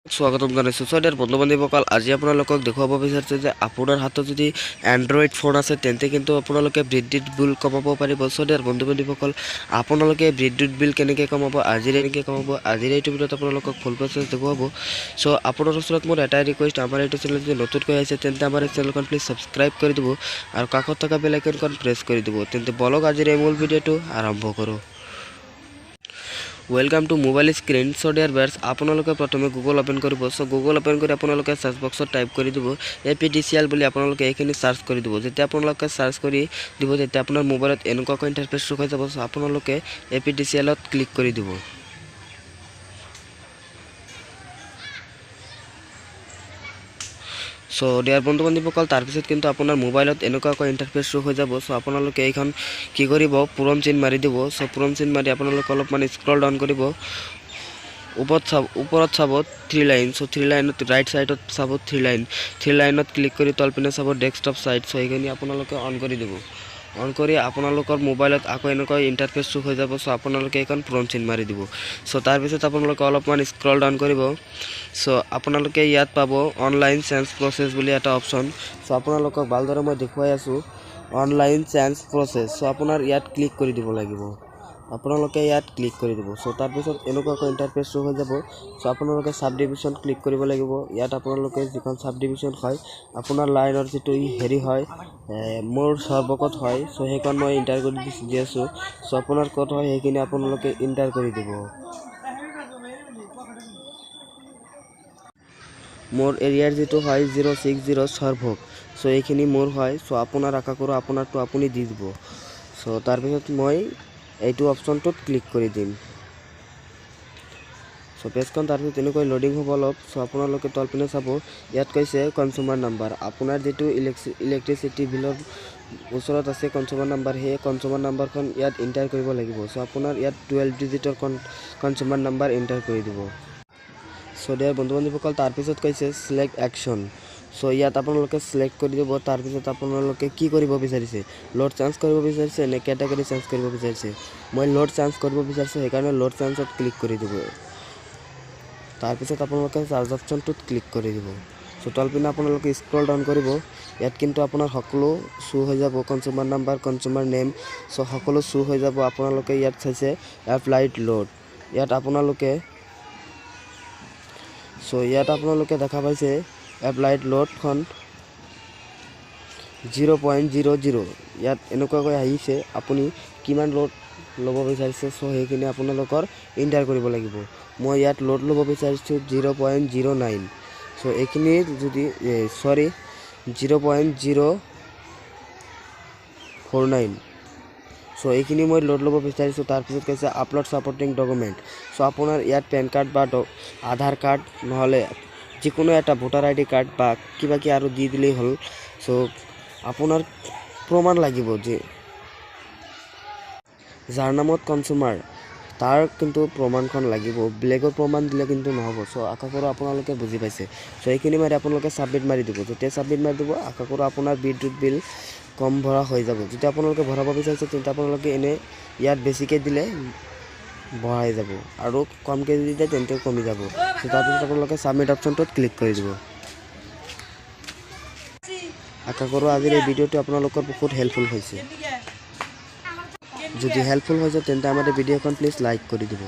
স্বাগতম জনাইছোঁ। চ' ডিয়াৰ বন্ধু বান্ধৱীসকল, আজি আপোনালোকক দেখুৱাব বিচাৰিছোঁ যে আপোনাৰ হাতত যদি এণ্ড্ৰইড ফোন আছে, তেন্তে কিন্তু আপোনালোকে বিদ্যুৎ বিল কমাব পাৰিব। চ' ডিয়াৰ বন্ধু বান্ধৱীসকল, আপোনালোকে বিদ্যুৎ বিল কেনেকৈ কমাব, আজিৰ কেনেকৈ কমাব, আজিৰ এইটো ভিডিঅ'ত আপোনালোকক ফুল প্ৰচেছ দেখুৱাব। চ' আপোনাৰ ওচৰত মোৰ এটাই ৰিকুৱেষ্ট, আমাৰ এইটো চেনেল যদি নতুনকৈ আহিছে, তেন্তে আমাৰ এই চেনেলখন প্লিজ ছাবস্ক্ৰাইব কৰি দিব আৰু কাষত থকা বেল আইকনখন প্ৰেছ কৰি দিব। তেন্তে বলক, আজিৰ এই মূল ভিডিঅ'টো আৰম্ভ কৰোঁ। Welcome to mobile screen. So dear viewers, আপোনালোকে প্ৰথমে গুগল অ'পেন কৰিব। চ' গুগল অ'পেন কৰি আপোনালোকে চাৰ্চ বক্সত টাইপ কৰি দিব এপিডিচিএল বুলি। আপোনালোকে এইখিনি চাৰ্চ কৰি দিব। যেতিয়া আপোনালোকে চাৰ্চ কৰি দিব, তেতিয়া আপোনাৰ মোবাইলত এনেকুৱাকৈ ইণ্টাৰফেচ শ্ব' হৈ যাব। চ' আপোনালোকে এপিডিচিএলত ক্লিক কৰি দিব। চ' ডিয়াৰ বন্ধু বান্ধৱীসকল, তাৰপিছত কিন্তু আপোনাৰ মোবাইলত এনেকুৱাকৈ ইণ্টাৰফেচ শ্ব' হৈ যাব। চ' আপোনালোকে এইখন কি কৰিব? পূৰণ চিন মাৰি দিব। চ' পূৰণ চিন মাৰি আপোনালোকে অলপমান স্ক্ৰল ডাউন কৰিব। ওপৰত চাব, ওপৰত চাব থ্ৰী লাইন। চ' থ্ৰী লাইনত ৰাইট ছাইডত চাব থ্ৰী লাইন। থ্ৰী লাইনত ক্লিক কৰি তলপিনে চাব ডেস্কটপ ছাইট। চ' সেইখিনি আপোনালোকে অন কৰি দিব। অন কৰি আপোনালোকৰ মোবাইলত আকৌ এনেকুৱা ইণ্টাৰফেচ শ্ব' হৈ যাব। চ' আপোনালোকে এইখন পূৰণ চিন মাৰি দিব। চ' তাৰপিছত আপোনালোকে অলপমান স্ক্ৰল ডাউন কৰিব। চ' আপোনালোকে ইয়াত পাব অনলাইন চেঞ্জ প্ৰচেছ বুলি এটা অপশ্যন। চ' আপোনালোকক ভালদৰে মই দেখুৱাই আছোঁ, অনলাইন চেঞ্জ প্ৰচেছ। চ' আপোনাৰ ইয়াত ক্লিক কৰি দিব লাগিব। আপোনালোকে ইয়াত ক্লিক কৰি দিব। চ' তাৰপিছত এনেকুৱাকৈ ইণ্টাৰফেচ শ্ব' হৈ যাব। চ' আপোনালোকে চাব ডিভিশ্যন ক্লিক কৰিব লাগিব। ইয়াত আপোনালোকে যিখন চাব ডিভিশ্যন হয়, আপোনাৰ লাইনৰ যিটো হেৰি হয়, মোৰ সৰভোগত হয়। চ' সেইখন মই এণ্টাৰ কৰি দি আছোঁ। চ' আপোনাৰ ক'ত হয়, সেইখিনি আপোনালোকে এণ্টাৰ কৰি দিব। মোৰ এৰিয়াৰ যিটো হয় 060 সৰভোগ। চ' এইখিনি মোৰ হয়। চ' আপোনাৰ আশা কৰোঁ আপোনাৰটো আপুনি দি দিব। চ' তাৰপিছত মই এইটো অপশ্যনটোত ক্লিক কৰি দিম। চ' পেজখন তাৰপিছত তেনেকৈ লোডিং হ'ব অলপ। চ' আপোনালোকে তলপিনে চাব, ইয়াত কৈছে কনজিউমাৰ নাম্বাৰ। আপোনাৰ যিটো ইলেক্ট্ৰিচিটি বিলৰ ওচৰত আছে কনজিউমাৰ নাম্বাৰ, সেই কনজিউমাৰ নাম্বাৰখন ইয়াত এণ্টাৰ কৰিব লাগিব। চ' আপোনাৰ ইয়াত 12 ডিজিটৰ কনজিউমাৰ নাম্বাৰ এণ্টাৰ কৰি দিব। চ' ডিয়াৰ বন্ধু বান্ধৱীসকল, তাৰপিছত কৈছে চিলেক্ট একশ্যন। চ' ইয়াত আপোনালোকে চিলেক্ট কৰি দিব। তাৰপিছত আপোনালোকে কি কৰিব বিচাৰিছে, লোড চেঞ্জ কৰিব বিচাৰিছে নে কেটেগৰী চেঞ্জ কৰিব বিচাৰিছে? মই লোড চেঞ্জ কৰিব বিচাৰিছোঁ, সেইকাৰণে লোড চেঞ্জত ক্লিক কৰি দিব। তাৰপিছত আপোনালোকে চাৰ্জ অপশ্যনটোত ক্লিক কৰি দিব। চ' তলপিনে আপোনালোকে স্ক্ৰল ডাউন কৰিব। ইয়াত কিন্তু আপোনাৰ সকলো শ্ব' হৈ যাব, কনজিউমাৰ নাম্বাৰ, কনজিউমাৰ নেম, চ' সকলো শ্ব' হৈ যাব। আপোনালোকে ইয়াত চাইছে এপ্লাইড লোড। ইয়াত আপোনালোকে চ' ইয়াত আপোনালোকে দেখা পাইছে এপ্লাইড লোডখন 0.00 ইয়াত এনেকুৱাকৈ আহিছে। আপুনি কিমান লোড ল'ব বিচাৰিছে, চ' সেইখিনি আপোনালোকৰ এণ্টাৰ কৰিব লাগিব। মই ইয়াত লোড ল'ব বিচাৰিছোঁ 0.09। চ' এইখিনি যদি, চৰি, 0.049। চ' এইখিনি মই লোড ল'ব বিচাৰিছোঁ। তাৰপিছত কৈছে আপলোড ছাপৰ্টিং ডকুমেণ্ট। চ' আপোনাৰ ইয়াত পেন কাৰ্ড বা আধাৰ কাৰ্ড, নহ'লে যিকোনো এটা ভোটাৰ আইডি কাৰ্ড বা কিবা কি আৰু দি দিলেই হ'ল। চ' আপোনাৰ প্ৰমাণ লাগিব যে যাৰ নামত কনজিউমাৰ, তাৰ কিন্তু প্ৰমাণখন লাগিব। বেলেগৰ প্ৰমাণ দিলে কিন্তু নহ'ব। চ' আশা কৰোঁ আপোনালোকে বুজি পাইছে। চ' এইখিনি মাৰি আপোনালোকে ছাবমিট মাৰি দিব। যেতিয়া ছাবমিট মাৰি দিব, আশা কৰোঁ আপোনাৰ বিদ্যুৎ বিল কম ভৰা হৈ যাব। যদি আপোনালোকে ভৰাব বিচাৰিছে, তেন্তে আপোনালোকে এনেই ইয়াত বেছিকৈ দিলে বঢ়াই যাব আৰু কমকৈ যদি দিয়ে তেন্তে কমি যাব। চ' তাৰপিছত আপোনালোকে ছাবমিট অপশ্যনটোত ক্লিক কৰি দিব। আশা কৰোঁ আজিৰ এই ভিডিঅ'টো আপোনালোকৰ বহুত হেল্পফুল হৈছে। যদি হেল্পফুল হৈছে, তেন্তে আমাৰ এই ভিডিঅ'খন প্লিজ লাইক কৰি দিব।